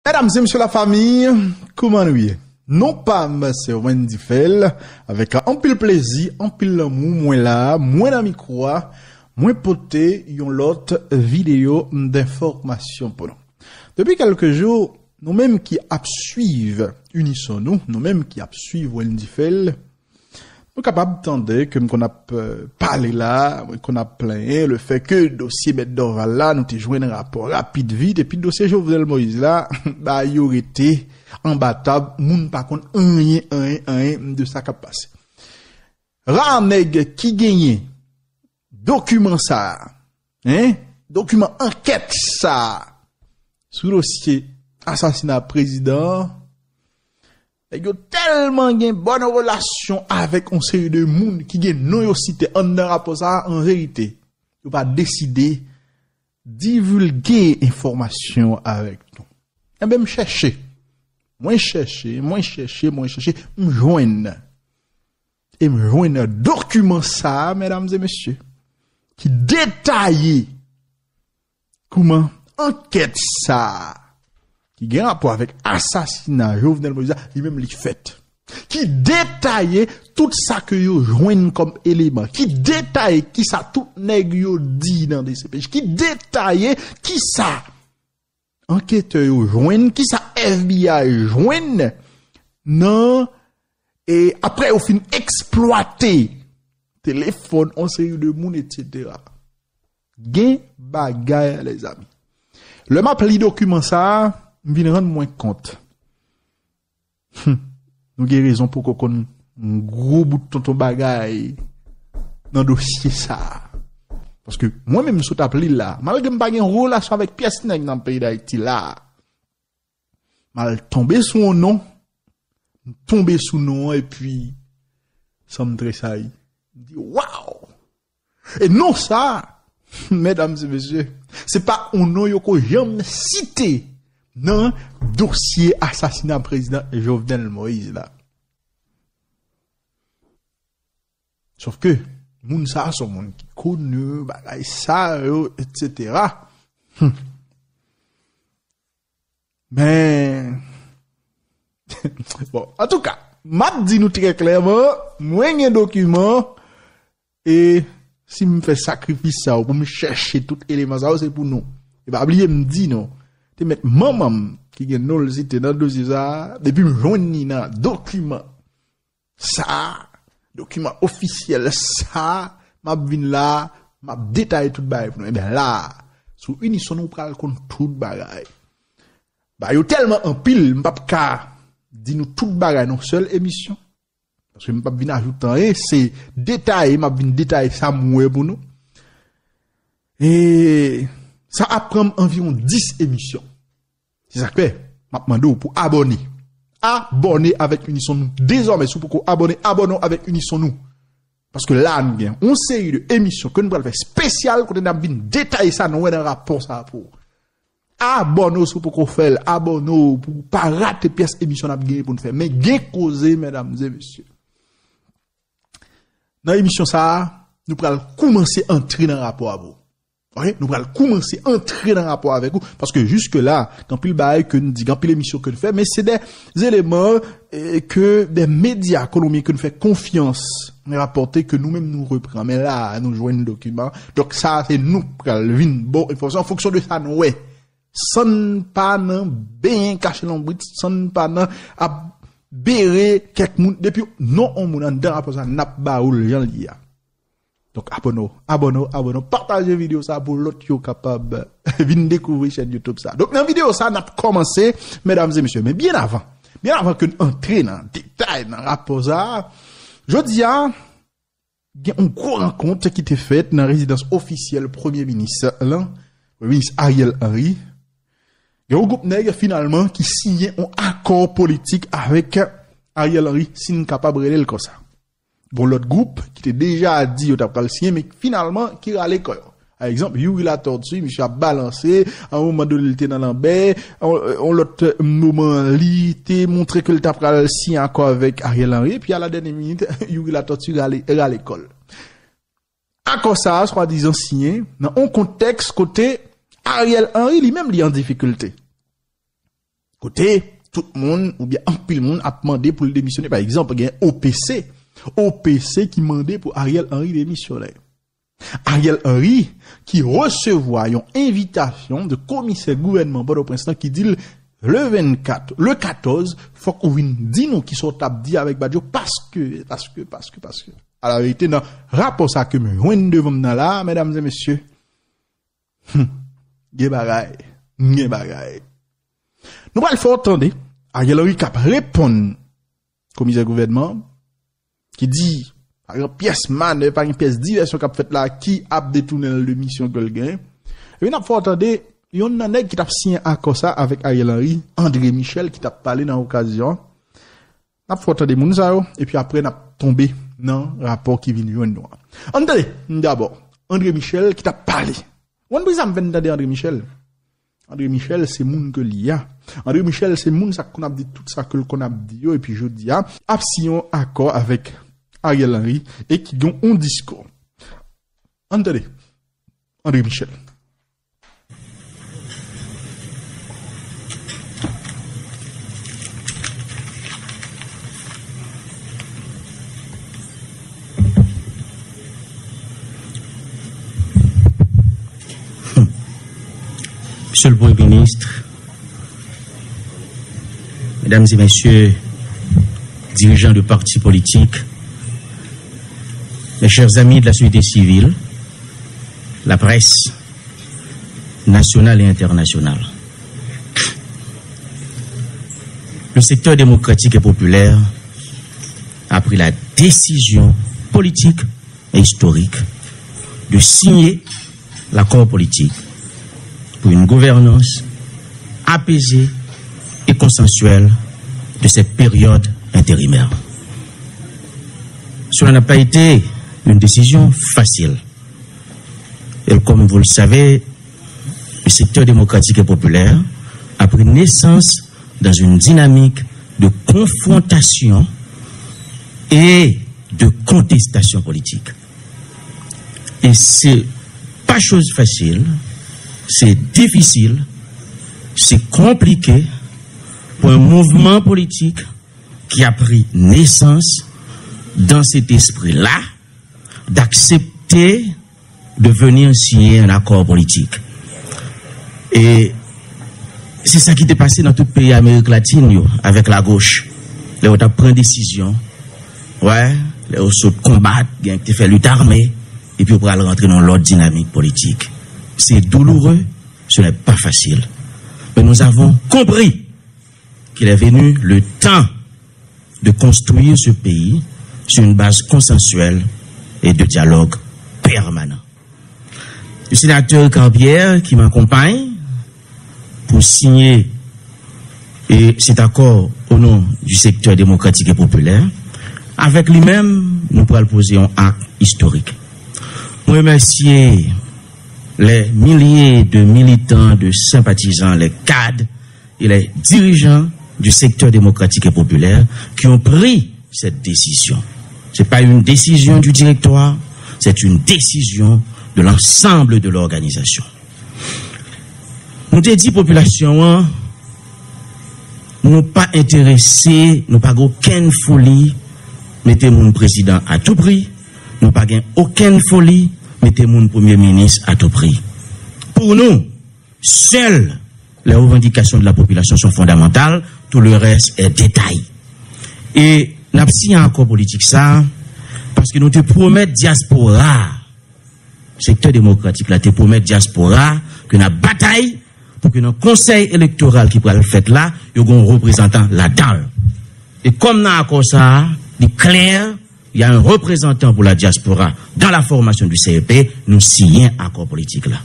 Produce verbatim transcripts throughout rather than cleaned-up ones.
Medam e mesye lafanmi, kouman nou ye? Non pa m se Wendy Phèl, avèk anpil plezi, anpil lanmou, mwen la, mwen nan mikwo a, mwen pote yon lòt videyo d enfòmasyon pou nou. Depi kèlke jou, nou menm ki ap swiv Unison nou, nou menm ki ap swiv Wendy Phèl, nou kapab tande ke m konn ap pale la, mwen konn ap plenyen le fè ke dosye Mèt Dorval la, nou te jwenn rapò rapid vit, epi dosye Jovenel Moïse la, ba yo rete anba tab, moun pa konn anyen, anyen, anyen de sa k ap pase. Ra nèg ki genyen dokiman sa a, en, dokiman ankèt sa a, sou dosye asasina prezidan an, nèg yo tèlman gen bòn relasyon avèk yon seri de moun ki gen non yo site anndan rapò sa a, an verite, yo pa deside divilge enfòmasyon avèk nou. Enben, m chèche. Mwen chèche, mwen chèche, mwen chèche, m jwenn. E m jwenn dokiman sa a, medam e mesye, ki detaye kouman ankèt sa a, ki gen rapò avèk asasina Jovenel Moïse la, li menm li fèt. Ki detaye tout sa ke yo jwenn kòm eleman, ki detaye kisa tout nèg yo di nan D C P J, ki detaye kisa anketè yo jwenn, kisa F B I jwenn nan, e apre yo fin eksplwate telefòn yon seri de moun, etsetera. Gen bagay, lèzanmi. Lè m ap li dokiman sa a, m vin rann mwen kont. Hmm. Nou gen rezon poko konn yon gwo bout tonton bagay nan dosye sa a. Paske mwen menm, m sot ap li l la, malgre m pa gen relasyon avèk pyès nèg nan peyi Dayiti la, m al tonbe sou yon non, m tonbe sou non an, epi san m tresayi. M di, waw! E non sa, medam e mesye, se pa yon non yo ko janm site nan dosye asasina prezidan Jovenel Moïse la. Sòf ke moun sa a se yon moun ki koni, bagay sa yo, etsetera. Hmm. Men, bon, antouka, m ap di nou trè klèman, mwen gen dokiman, e si m fè sakrifis sa yo pou m chèche tout eleman sa yo, se pou nou. E pa bliye m di nou, te mèt manman m ki gen non l site nan dosye sa a, depi m jwenn li nan dokiman sa a, dokiman ofisyèl sa a, m ap vin la, m ap detaye tout bagay pou nou. Ebyen la, sou Unison nou pral konn tout bagay. Ba yo tèlman anpil, m p ap ka di nou tout bagay nan sèl emisyon. Paske m p ap vin ajoute anyen, se detaye, m ap vin detaye sa m wè pou nou. E sa ap pran m anviwon dis emisyon. Se sa k fè, m ap mande w pou abòne. Abòne avèk Unison nou. Dezòmè, si w poko abòne, abòne w avèk Unison nou. Paske la, nou gen yon seri de emisyon ke nou pral fè espesyal kote n ap vin detaye sa nou wè nan rapò sa a pou ou. Abòne w si w poko fè l. Abòne w pou w pa rate pyès emisyon n ap genyen pou n fè. Men gen koze, medam e mesye. Nan emisyon sa a, nou pral koumanse antre nan rapò a pou ou. Ok? Nou pral koumanse antre nan rapò avèk ou, paske jiske la, gen anpil bagay ke n di, gen anpil emisyon ke n fè, men se de eleman, eh, ke de medya kolonbyen ke n fè konfyans rapòte ke nou menm nou repran. Men la, nou jwenn dokiman. Donk sa, se nou k pral vin ba w enfòmasyon an fonksyon de sa nou wè. San n pa nan benyen kache lonbrit, san n pa nan ap bere kèk moun, depi non yon moun anndan rapò sa, n ap ba ou l jan l ye a. Donk, abòne w, abòne w, abòne w, pataje videyo sa pou lòt yo kapab vin dekouvri chèn YouTube sa. Donk, nan videyo sa, n ap kòmanse, medam e mesye. Men byen avan, byen avan ke n antre nan detay nan rapò sa, jodi a, gen yon gwo rankont ki te fèt nan rezidans ofisyèl Premye Minis lan, Premye Minis Ariel Henry. Gen yon gwoup nèg, finalman, ki siyen yon akò politik avèk Ariel Henry, si n kapab rele l konsa. Gon lòt gwoup ki te deja di yo t ap pral siyen, men finalman ki rale kò yo. Pa egzanp, Youri Latortue, misye ap balanse, a yon moman done li te nan lanmè, yon, yon lòt moman li te montre ke l t ap pral siyen akò avèk Ariel Henry, epi a la dènyè minit, Youri Latortue rale, rale kò l. Akò sa a, swadizan siyen, nan yon kontèks kote Ariel Henry li menm li an difikilte. Kote tout moun, oubyen anpil moun, ap mande pou l demisyone. Pa egzanp, gen O P C. O P C ki mande pou Ariel Henry demisyone. Ariel Henry ki resevwa yon envitasyon de komisè gouvènman Pòtoprens lan ki di l, le vennkat, le katòz, fòk ou vin di nou kisa w t ap di avèk Badio, paske, paske, paske, paske. Alaverite, nan rapò sa ke m jwenn devan m nan la, medam e mesye, hmm, gen bagay, gen bagay. Nou pral fè w tande Ariel Henry k ap reponn komisè gouvènman an, ki di, pa gen pyès manèv, pa gen pyès divèsyon k ap fèt la ki ap detounen l de misyon ke l genyen. Epi n ap fè w tande, yonn nan nèg ki t ap siyen akò sa avèk Ariel Henry, André Michel, ki t ap pale nan okazyon an. N ap fè w tande moun sa yo, epi apre n ap tonbe nan rapò ki vin jwenn nou an. Ann tande, dabò, André Michel ki t ap pale. Ou konn poukisa m fè n tande André Michel? André Michel se moun ke l ye a. André Michel se moun sa k konn ap di tout sa ke l konn ap di yo, epi jodi a, ap siyen yon akò avèk Ariel Henry e ki gen yon diskou. Ann tande André Michel. Monsieur le Premier ministre, Mesdames et Messieurs, dirigeants de partis politiques, mes chers amis de la société civile, la presse nationale et internationale, le secteur démocratique et populaire a pris la décision politique et historique de signer l'accord politique pour une gouvernance apaisée et consensuelle de cette période intérimaire. Cela n'a pas été une décision facile. Et comme vous le savez, le secteur démocratique et populaire a pris naissance dans une dynamique de confrontation et de contestation politique. Et c'est pas chose facile, c'est difficile, c'est compliqué pour un mouvement politique qui a pris naissance dans cet esprit-là, d'accepter de venir signer un accord politique. E se sa ki te pase nan tout peyi Amerik Latin yo, avèk lagoch. Lè yo t ap pran desizyon, wè, lè yo sot konbat, gen ki te fè lit ame, epi yo pral rantre nan lòt dinamik politik. C'est douloureux, ce n'est pas facile. Mais nous avons compris qu'il est venu le temps de construire ce pays sur une base consensuelle et de dialogue permanent. Le sénateur Ricard Pierre, qui m'accompagne pour signer, eh, cet accord au nom du secteur démocratique et populaire, avec lui-même, nou pral poze yon ak istorik. Mwen remèsye les milliers de militants, de sympathisants, les cadres et les dirigeants du secteur démocratique et populaire qui ont pris cette décision. C'est pas une décision du directoire, c'est une décision de l'ensemble de l'organisation. Nou te di popilasyon an, nou pa enterese, nou pa gen okenn foli mete moun prezidan a tou pri, nou pa gen okenn foli mete moun premye minis a tou pri. Pour nous, seules les revendications de la population sont fondamentales, tout le reste est détail. E n ap siyen akò politik sa a, paske nou te pwomèt dyaspora a, sektè demokratik la te pwomèt dyaspora a ke n ap batay pou ke nan konsèy elektoral ki pral fèt la, yo gen yon reprezantan ladan l. E kòm nan akò sa a, li klè, il y a un représentant pour la diaspora dans la formation du C E P, nou siyen akò politik la.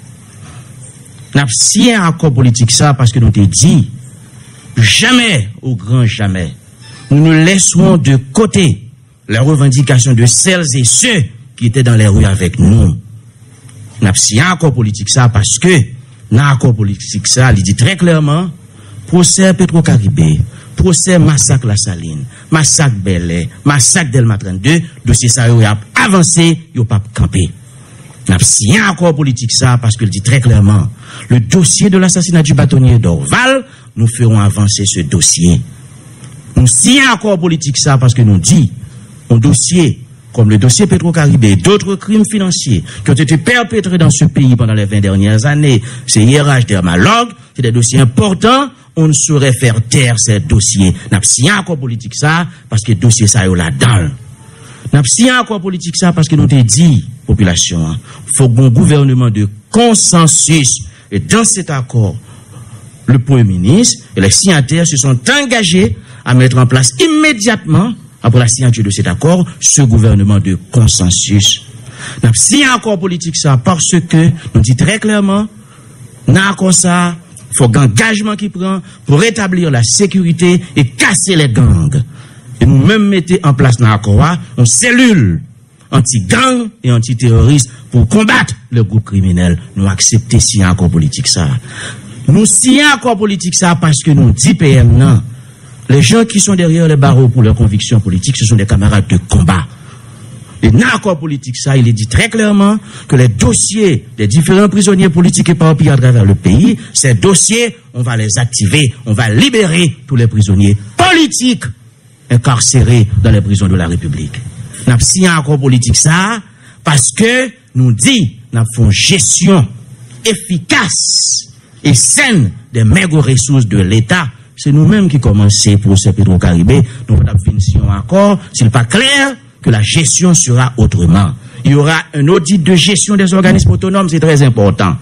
N ap siyen akò politik sa a paske nou te di, jamais, au grand jamais, nous ne laisserons de côté les revendications de celles et ceux qui étaient dans les rues avec nous. N ap siyen akò politik sa a paske nan akò politik sa a, li di trè klèman, pwosè Petwokaribe, pwosè masak Lasalin, masak Bèlè, masak Dèlma trannde, dosye sa yo, y ap avanse, yo p ap kanpe. N ap siyen akò politik sa a paske l di trè klèman, le dossier de l'assassinat du bâtonnier Dorval Nous ferons avancer ce dossier. Nou siyen akò politik sa paske nou di yon dosye comme le dossier Petro-Caribe et d'autres crimes financiers qui ont été perpétrés dans ce pays pendant les vingt dernières années, se I R H, Dermalog, se de dosye enpòtan, on ne saurait faire taire ces dossiers. N ap siyen akò politik sa paske dosye sa yo ladan l. N ap siyen akò politik sa paske nou te di popilasyon an, fòk gon gouvènman de konsansis. Et dans cet accord, le Premier ministre et les signataires se sont engagés à mettre en place immédiatement, après la signature de cet accord, ce gouvernement de consensus. N ap siyen akò politik sa paske nou di trè klèman, nan akò sa, fòk gen angajman ki pran pou retablir la sécurité et casser les gangs. E nou menm mete an plas nan akò a yon selil anti-gang e anti-teroris pou konbat le groupe kriminèl. Nou aksepte siyen akò politik sa. Nou siyen akò politik sa paske nou di P M nan, les gens qui sont derrière les barreaux pour leurs convictions politiques, ce sont des camarades de combat. Et dans l'accord politique, ça, il est dit très clairement que les dossiers des différents prisonniers politiques éparpillés à travers le pays, ces dossiers, on va les activer, on va libérer tous les prisonniers politiques incarcérés dans les prisons de la République. N ap siyen akò politik sa a paske nou di n ap fè yon jesyon efikas e sèn des maigres ressources de l'État. Se nou menm ki kòmanse pwosè Petro Caribe. Nou pa t ap vin siyen yon akò si l pa klè que la gestion sera autrement. Il y aura un audit de gestion des organismes autonomes, c'est très important.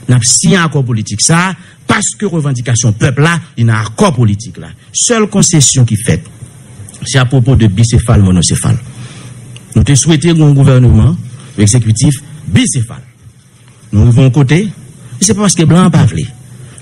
N ap siyen akò politik sa a paske revandikasyon pèp la li nan akò politik la. Sèl konsesyon ki fèt, se apwopo de bisefal, monosefal. Nou te swete gen yon gouvènman egzekitif bisefal. Nou rive yon kote, e se pa paske blan an pa vle.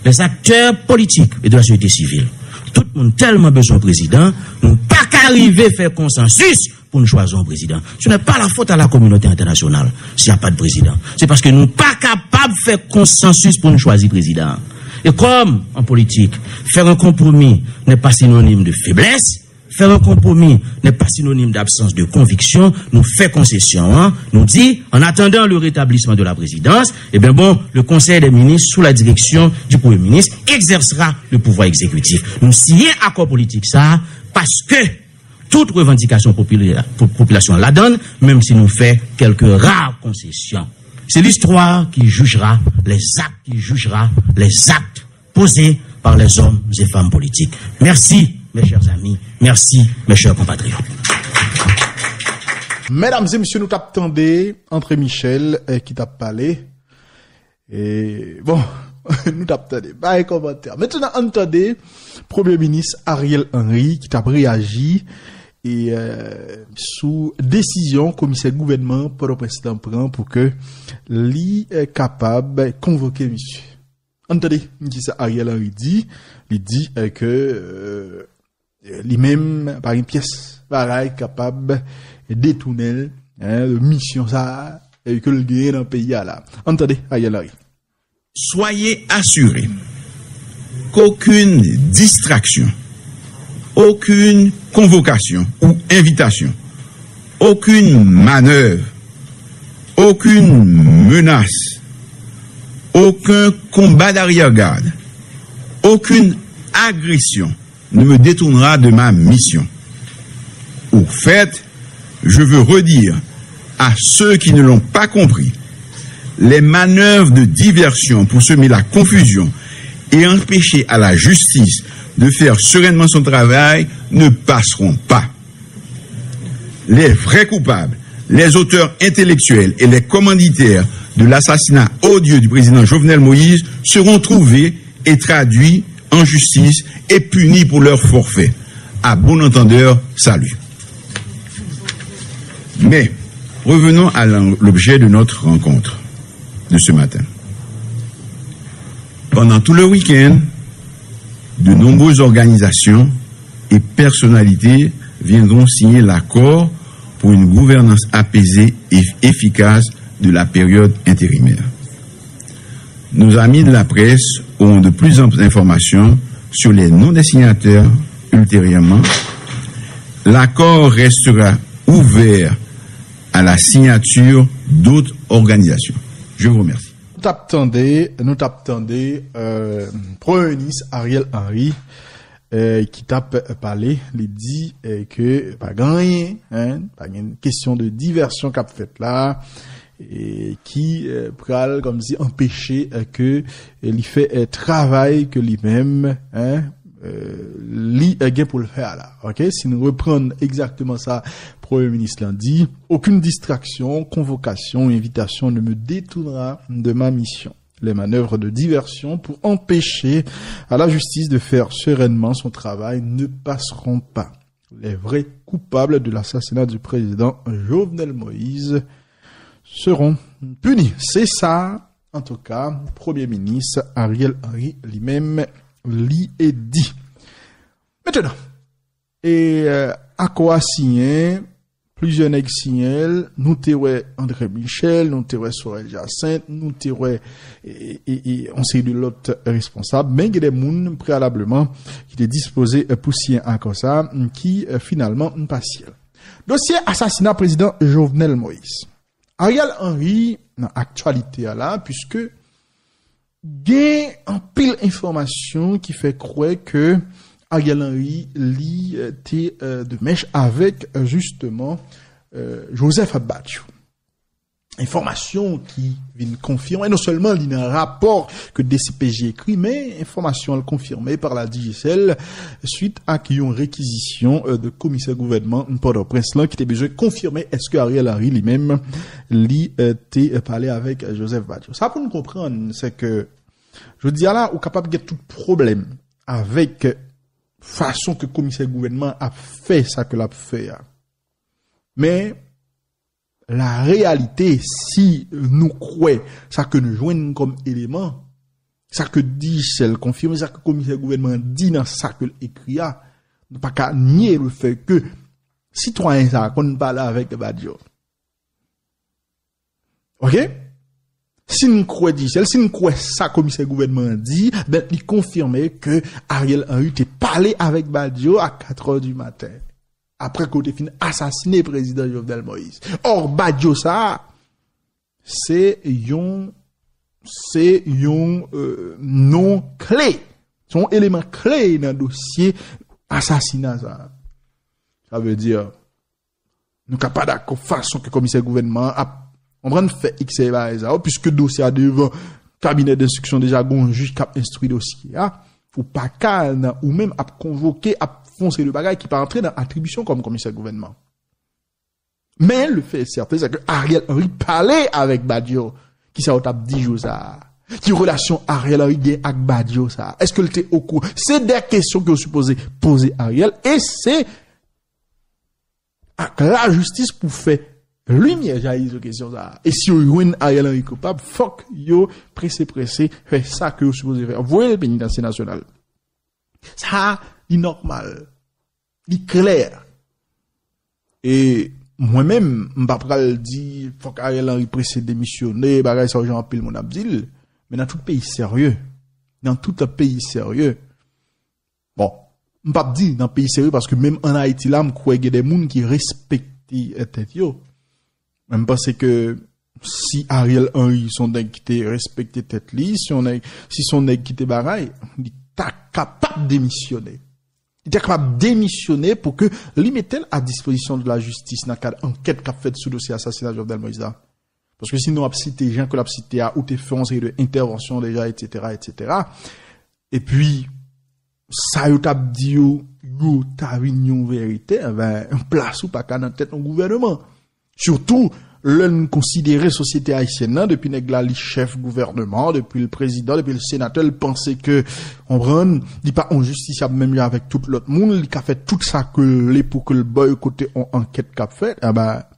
Les acteurs politiques et de la société civile, tout moun tèlman bezwen prezidan, nou pa ka rive fè konsansis pou n chwazi yon prezidan. Ce n'est pas la faute à la communauté internationale s'il n'y a pas de président. Se paske nou pa kapab fè konsansis pou n chwazi prezidan. Et comme en politique, faire un compromis n'est pas synonyme de faiblesse, faire un compromis n'est pas synonyme d'absence de conviction, nou fè konsesyon an, nou di, en attendant le rétablissement de la présidence, eh bien bon, le Conseil des ministres, sous la direction du Premier ministre, exercera le pouvoir exécutif. Nou siyen akò politik sa a paske tout revandikasyon popilè, po-, popilasyon an ladan l, menm si nou fè kèlke ra konsesyon. C'est l'histoire qui jugera les actes, qui jugera les actes posés par les hommes et femmes politiques. Merci, mes chers amis. Merci, mes chers compatriotes. Medam e mesye, nou t ap tande André Michel, eh, ki t ap pale. E, bon, nou t ap tande. Pa gen kòmantè. Mentnan, ann tande Premye Minis Ariel Henry ki t ap reyaji e, eh, sou desizyon komisè gouvènman Pòtoprens lan pran pou ke li, eh, kapab konvoke misye. Ann tande kisa Ariel Henry di. Li di, eh, ke, eh, li menm pa gen pyès bagay kapab detounen l, hein, misyon sa a, eh, ke l genyen nan peyi a la. Ann tande Ariel Henry. Soyez assurés qu'aucune distraction, aucune convocation ou invitation, aucune manœuvre, aucune menace, aucun combat d'arrière-garde, aucune agression ne me détournera de ma mission. Au fait, je veux redire à ceux qui ne l'ont pas compris, les manœuvres de diversion pour semer la confusion et empêcher à la justice de faire sereinement son travail ne passeront pas. Les vrais coupables, les auteurs intellectuels et les commanditaires de l'assassinat odieux du président Jovenel Moïse seront trouvés et traduits en justice et punis pour leur forfait. À bon entendeur, salut. Mais, revenons à l'en-, l'objet de notre rencontre de ce matin. Pendant tout le week-end, de nombreuses organisations et personnalités viendront signer l'accord pour une gouvernance apaisée et efficace de la période intérimaire. Nos amis de la presse auront de plus amples informations sur les noms des signataires ultérieurement. L'accord restera ouvert à la signature d'autres organisations. Je vous remercie. t ap tande, nou t ap tande, euh, Premye Minis Ariel Henry, euh, ki t ap pale, li di, euh, ke pa gen anyen, hein, pa gen kesyon de divèsyon k ap fèt la, e ki, euh, pral kòmsi anpeche, euh, ke, euh, li fè, euh, travay ke li menm, hein, euh, li, euh, gen pou l fè a la. OK? Si n reprann egzakteman sa Premye Minis lan di, aucune distraction, convocation, invitation ne me détournera de ma mission. Les manœuvres de diversion pour empêcher à la justice de faire sereinement son travail ne passeront pas. Les vrais coupables de l'assassinat du président Jovenel Moïse seront punis. Se sa, antouka, Premye Minis Ariel Henry li menm li di. Mentnan, e, euh, akò a siyen, plizyè nèg siyen l, nou te wè André Michel, nou te wè Sorel Jacinthe, nou te wè, e, e, e, yon seri de lòt responsab, men gen de moun preyalableman ki te dispoze, euh, pou siyen akò sa, ki, euh, finalman pa siyen l. Dosye asasina prezidan Jovenel Moïse. Ariel Henry nan aktyalite a la, puiske gen anpil enfòmasyon ki fè kwè ke Ariel Henry, li, euh, te, euh, de mèch avèk, euh, jisteman, euh, Joseph Badio. Enfòmasyon ki vin konfime, non sèlman li nan rapò ke D C P J ekri, men enfòmasyon an konfime pa la Digicel, swit ak yon rekizisyon, euh, de komisè gouvènman Pòtoprens lan ki te bezwen konfime èske Ariel Henry li menm li, euh, te pale avèk Joseph Badio. Sa pou n konprann, se ke jodi a la, ou kapab gen tout pwoblèm avèk fason ke komisè gouvènman ap fè sa ke l ap fè a. Men, la reyalite, si nou kwè sa ke nou jwenn kòm eleman, sa ke Digicel konfime, sa ke komisè gouvènman di nan sa ke l ekri a, nou pa ka nye le fè ke sitwayen sa a konn pale avèk Badio. OK? Si n kwè Digicel, si n kwè sa komisè gouvènman an di, ben, li konfime ke Ariel Henry te pale avèk Badio a katrè di maten, apre ke yo te fin asasine prezidan Jovenel Moïse. Or, Badio sa a, se yon, se yon, euh, non kle. Se yon eleman kle nan dosye asasina sa a. Sa vle di, nou ka pa dakò fason ke komisè gouvènman an ap, konprann, fè eksè bagay sa yo, puiske dosye a devan kabinè denstriksyon deja, gon jij k ap enstwi dosye a. Ou pa ka nan, ou menm ap konvoke, ap fè yon seri de bagay ki pa antre nan atribisyon kòm komisè gouvènman. Men, le fait est certain, se ke Ariel Henry pale avèk Badio. Kisa yo t ap di jou sa a? Ki relasyon Ariel Henry gen ak Badio sa a? Èske l te okouran? Se de kesyon ke yo sipoze poze Ariel, e se ak lajistis pou fè limyè jayi sou kesyon sa a. E si yo jwenn Ariel Henry koupab, fòk yo prese, prese fè sa ke yo sipoze fè. Voye l penitansye nasyonal. Sa, li nòmal. Li klè. E mwen menm, m pa pral di, fòk Ariel Henry prese demisyone, bagay sa yo jan anpil moun ap di l. Men nan tout peyi serye, nan tout peyi serye, bon, m p ap di nan peyi serye, paske menm ann Ayiti la, m kwè gen de moun ki respekte, eh, tèt yo. Men m panse ke si Ariel Henry se yon nèg ki te respekte tèt li, si yon nèg, si se yon nèg ki te bagay, li ta kapab demisyone. Li ta kapab demisyone pou ke li mete l a dispozisyon de la jistis nan kad ankèt k ap fèt sou dosye asasina Jovenel Moïse la. Paske sinon, w ap site jan ke l ap site a, ou te fè yon seri de entèvansyon deja, etsetera, etsetera. Epi, sa yo t ap di yo, yo ta vin yon verite, enben, plas ou pa ka nan tèt yon gouvèneman. Sitou, lè n konsidere sosyete ayisyèn nan, depi nèg la li chèf gouvèneman, depi l prezidan, depi l senatè, l panse ke, konprann, li pa yon jistisyab menm jan avèk tout lòt moun, li ka fè tout sa ke l vle pou ke l bòykote yon ankèt k ap fèt, enben,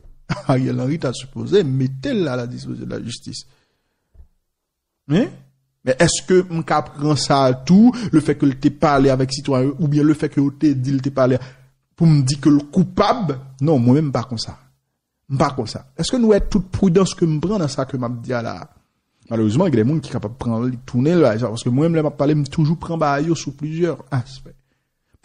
Ariel Henry ta sipoze mete l a la dispozisyon de la jistis. Hein? Men èske m ka pran sa tou, le fè ke l te pale avèk sitwayen yo, oubyen le fè ke yo te di l te pale, pou m di ke l koupab? Non, mwen menm m pa konsa. M pa konsa. Èske nou wè tout pridans ke m pran nan sa ke m ap di a la a? Malerezman, gen de moun ki kapab pran li, tounen l, bagay sa, paske mwen menm, lè m ap pale, m toujou pran bagay yo sou plizyè aspè.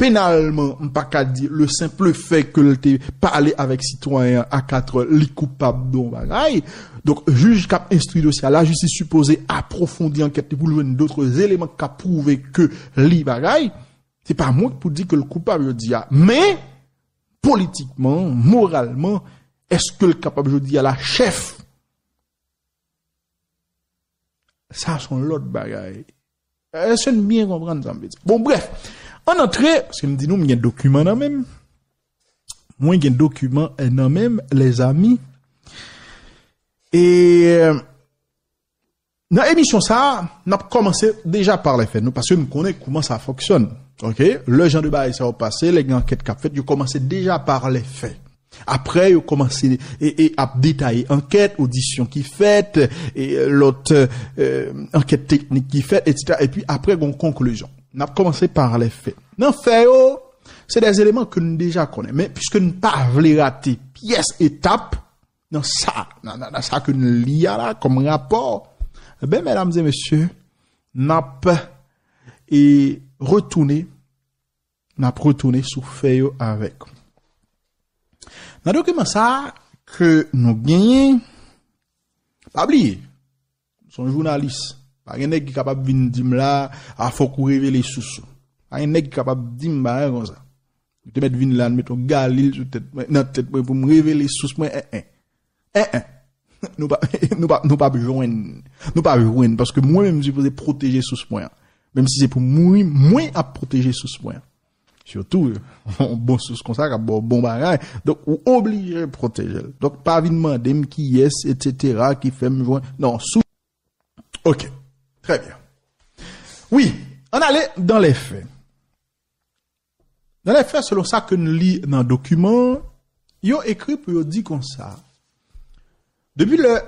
Penalman, m pa ka di le simple fait ke l te pale avèk sitwayen an a katrè, li koupab de yon bagay. Donk, jij k ap enstwi dosye a, lajistis sipoze apwofondi ankèt li pou l jwenn d'autres éléments k ap pwouve ke li bagay. Se pa mwen k pou di ke l koupab jodi a. Men, politikman, moralman, èske l kapab jodi a la chèf? Sa se yon lòt bagay. Èske n byen konprann sa m vle di? Bon, brèf, ann antre, paske m di nou, m gen dokiman nan men m. Mwen gen dokiman nan men m, lèzami. E nan emisyon sa a, n ap kòmanse deja par les faits, nou, paske n konnen kouman sa fonksyone. Oke? Lè jan de bagay sa yo pase, lè gen ankèt k ap fèt, yo kòmanse deja par les faits. Apre, yo kòmanse e, e ap detaye ankèt, odisyon ki fèt, e lòt e, ankèt teknik ki fèt, etsetera. Epi apre, gen yon konklizyon. N ap kòmanse par les faits. Nan fè yo, se des éléments ke n deja konnen. Men, piske n pa vle rate pyès etap nan sa, nan, nan, nan sa ke n li a la, kòm rapò, ben, medam e mesye, n ap e, retounen n ap retounen sou fè yo avèk. Nan dokiman sa a ke nou genyen, pa bliye, se yon jounalis. Pa gen nèg ki kapab vin di m la, a fòk ou revele sous ou. Pa gen nèg ki kapab di m bagay konsa. Ou te mèt vin la, met yon galil sou tèt mwen, nan tèt mwen pou m revele sous mwen, en, en. En, en. Nou pa, nou pa, nou pa jwenn. Nou pa jwenn, paske mwen menm, m sipoze pwoteje sous mwen an. Menm si se pou mouri, mwen ap pwoteje sous mwen an. Sitou, yon bon sous konsa k ap ba w bon bagay. Donk, ou oblije pwoteje l. Donk, pa vin mande m kiyès, etsetera, ki fè m jwenn. Non, sous. Oke. Trè byen. Wi, ann ale dans les faits. Dans les faits, selon sa ke n li nan dokiman, yo ekri pou yo di konsa. Depuis le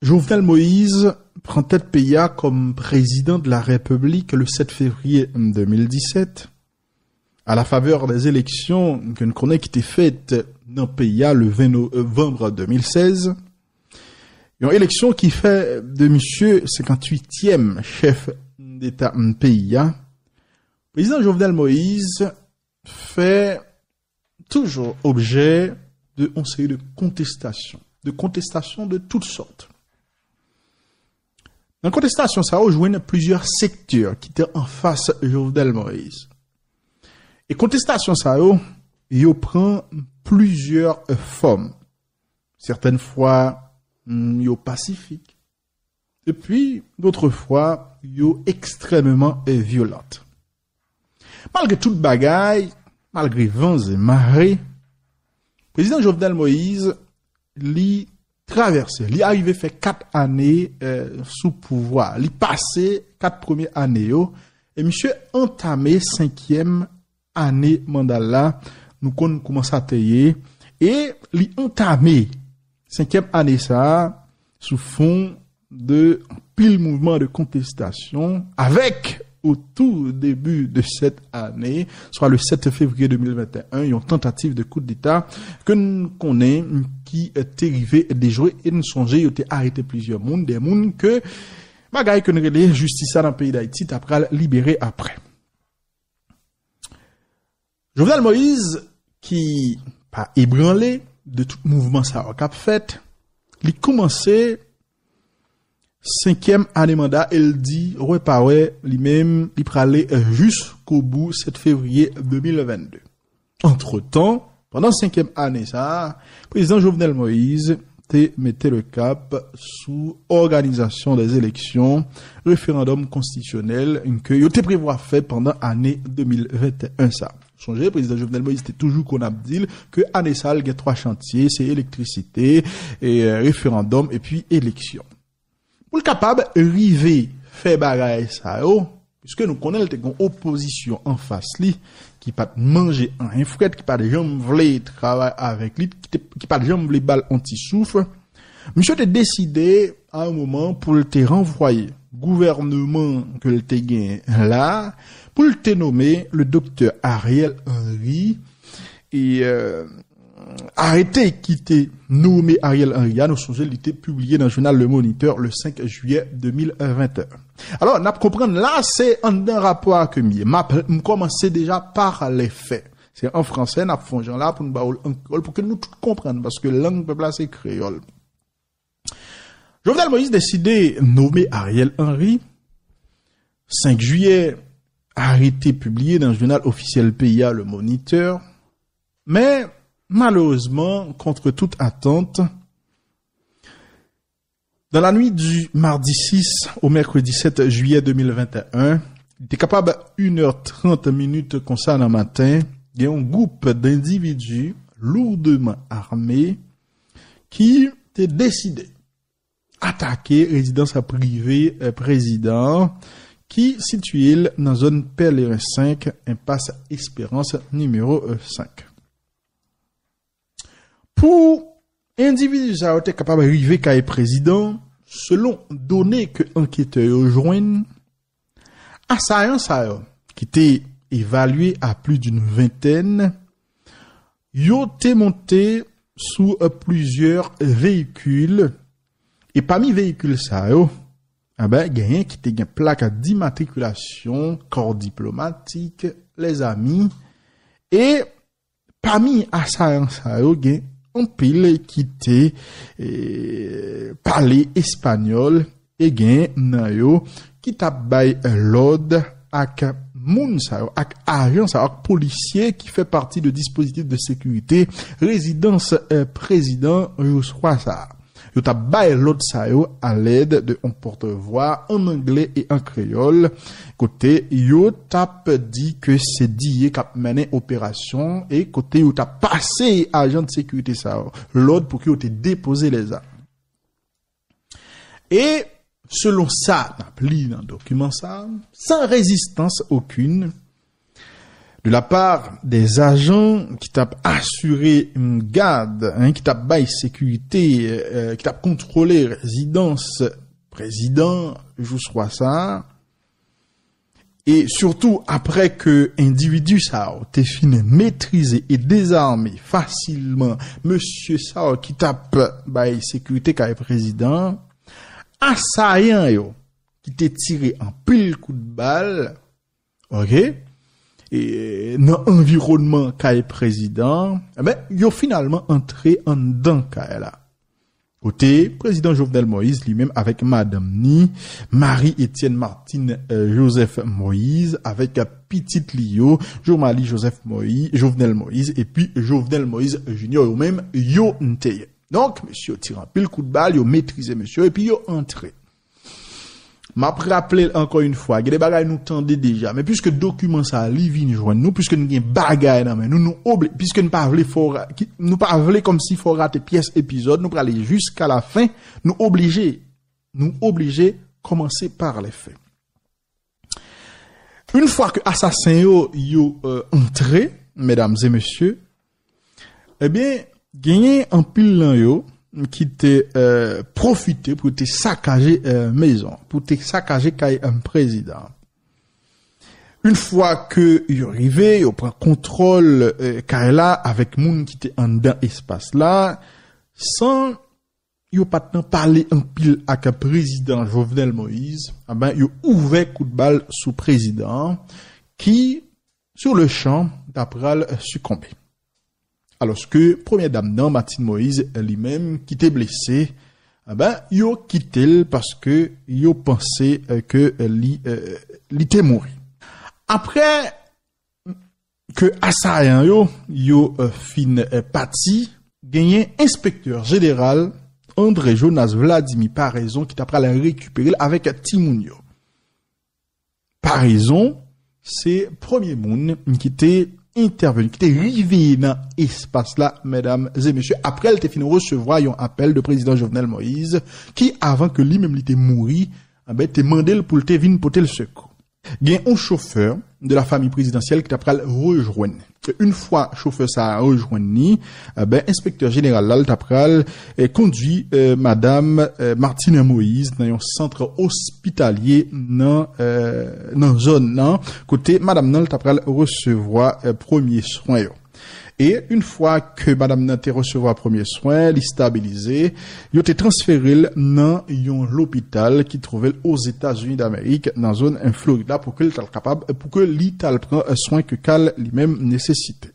Jovenel Moïse prend tête pays comme président de la République le sept février deux mille dix-sept, à la faveur des élections ke n konnen ki te fèt nan peyi a le vingt novembre deux mille seize, yon eleksyon ki fè de misye cinquante-huitième chef d'État peyi a, Prezidan Jovenel Moïse fè toujou objè de yon seri de kontestasyon, de kontestasyon de tout sòt. Nan kontestasyon sa yo, jwenn plizyè sektè ki te anfas Jovenel Moïse. E kontestasyon sa yo, yo pran plizyè fòm. Sètèn fwa, mm, yo pasifik. Epi, dòt fwa, yo ekstrèmeman, eh, vyolan. Malgre tout bagay, malgre van e mare, prezidan Jovenel Moïse, li travèse, li arive fè kat ane, eh, sou pouvwa. Li pase kat premye ane yo, e misye antame senkyèm ane manda l la, nou konn kouman sa te ye, e li antame senkyèm ane sa a sou fon de anpil mouvman de kontestasyon, avec au tout début de cette année, soit le sept février deux mille vingt et un, yon tantativ de koudeta ke n konnen ki te rive dejwe, e n sonje yo te arete plizyè moun, de moun ke bagay ke n rele jistis la nan peyi Dayiti ta pral libere apre. Jovenel Moïse, ki pa ebranle de tout mouvman sa yo k ap fèt, li koumanse senkyèm ane manda e l di, wè pa wè, li menm, li prale jiskobou sèt fevriye de mil vennde. Antretan, pandan senkyèm ane sa a, prezidan Jovenel Moïse te mete le kap sou òganizasyon dè eleksyon, referandòm konstitisyonèl ke yo te prevwa fè pandan ane de mil vennde en sa. Sonje, prezidan Jovenel Moïse te toujou konn ap di l ke ane sa a l gen twa chantye, se elektrisite, e, referandòm epi eleksyon. Pou l kapab rive fè bagay sa yo, piske nou konnen l te gen opozisyon anfas li, ki pa t manje anyen frèt, ki pa t janm vle travay avèk li, ki te, ki pa t janm vle ba l on ti souf, misye te deside, a yon moman, pou l te ranvwaye gouvènman ke l te genyen la, pou l te nome le doktè Ariel Henry, e, euh, arete ki te nome Ariel Henry a, nou sonje li te pibliye nan jounal Le Moniteur le senk jiyè de mil venteyen. Alò, n ap konprann la, se anndan rapò a ke m ye. M ap, m kòmanse deja pa lè fè. Se an fransè, n ap fè yon jan la pou n ba w l an kreyòl, pou ke nou tout konprann, paske lang pèp la se kreyòl. Jovenel Moïse deside nome Ariel Henry, senk jiyè, arete pibliye nan jounal ofisyèl peyi a, Le Moniteur. Men, malerezman, contre toute attente, dans la nuit du mardi six au mercredi sept juillet deux mille vingt et un, li te kapab une heure trente minutes konsa nan maten, gen yon gwoup d'endividi lourdman ame ki te deside atake rezidans prive, eh, prezidan an, ki sitiye l nan zòn Pèleren senk, enpas Esperans nimewo, eh, senk. Pou endividi sa yo te kapab rive kay prezidan, selon done ke anketè yo jwenn, asayan sa yo, ki te evalye a plus d'une vingtaine, yo te monte sou, eh, plizyè veyikil, e pami veyikil sa yo, enben, genyen ki te gen plak dimatrikilasyon, Corps Diplomatique, Les Amis, e pami asayan sa yo, gen anpil ki te, eh, pale espanyòl, e gen nan yo ki t ap bay lòd ak moun sa yo, ak ajan sa yo, ak polisye ki fè pati de dispozitif de sekirite rezidans, eh, prezidan jou swa sa a. Yo t ap bay lòd sa yo a lèd de yon pòtvwa an anglè e an kreyòl, kote yo t ap di ke se D E A k ap mennen operasyon e kote yo t ap pase ajan de sekirite sa yo lòd pou ke yo te depoze lèzam. E selon sa n ap li nan dokiman sa, sans résistance aucune, de la part des agents ki t ap asire, mm, gad, hein, ki t ap bay sekirite, euh, ki t ap kontwole rezidans prezidan jou swa sa a, e sitou apre ke endividi sa yo te fin metrize e dezame fasilman mesye sa yo ki t ap bay sekirite kay prezidan, asayan yo ki te tire anpil kout bal, ok, e nan anviwònman kay prezidan, enben, yo finalman antre anndan kay la. Kote prezidan Jovenel Moïse li menm avèk madanm ni, Marie Etienne Martine, euh, Joseph Moïse, avèk pitit li yo, Jomalie Joseph Moïse, Jovenel Moïse, epi Jovenel Moïse Junior, yo menm, yo n te ye. Donk, mesye yo tire anpil kout bal, yo metrize mesye yo, epi yo antre. M ap raple l ankò yon fwa, gen de bagay nou tande deja, men piske dokiman sa a, li vin jwenn nou, piske nou gen bagay nan men nou, nou obli-, piske nou pa vle fè w ra-, ki, nou pa vle kòmsi fè w rate pyès epizòd, nou prale jiska lafen, nou oblije, nou oblije kòmanse pa lè fè. Yon fwa ke asasen yo, yo, euh, antre, medam e mesye, ebyen, genyen anpil nan yo ki te, euh, pwofite pou te sakaje, euh, mezon, pou te sakaje kay, euh, prezidan. Yon fwa ke yo rive, yo pran kontwòl, euh, kay la avèk moun ki te anndan espas la, san yo pa t nan pale anpil ak prezidan Jovenel Moïse, enben, yo ouvè kout bal sou prezidan an, ki, sur le champ, ta pral sikonbe. Alòske premyè dam nan, Martine Moïse, li menm, ki te blese, enben, yo kite l paske yo panse, eh, ke li, eh, li te mouri. Apre ke asayan yo, yo, eh, fin, eh, pati, genyen enspektè jeneral André Jonas Vladimir Paraison ki ta pral rekipere l avèk timoun yo. Paraison, se premye moun ki te entèveni, ki te rive nan espas la, medam e mesye, apre l te fin resevwa yon apèl de prezidan Jovenel Moïse, ki, avan ke li menm li te mouri, enben, te mande l pou l te vin pote l sekou. Gen yon chofè de la famille présidentielle ki ta pral rejwenn. Yon fwa chofè sa a rejwenn li, enben, enspektè jeneral la, l ta pral, eh, kondwi, eh, madam, eh, Martine Moïse nan yon sant ospitalye nan, eh, nan zòn nan, kote madam nan, l ta pral resevwa, eh, premye swen yo. E yon fwa ke madanm nan te resevwa premye swen, li stabilize, yo te transfere l nan yon lopital ki twouve l Ozetazini Damerik, nan zòn Florid la, pou ke l t al kapab, pou ke li t al pran swen ke ka l li menm nesesite.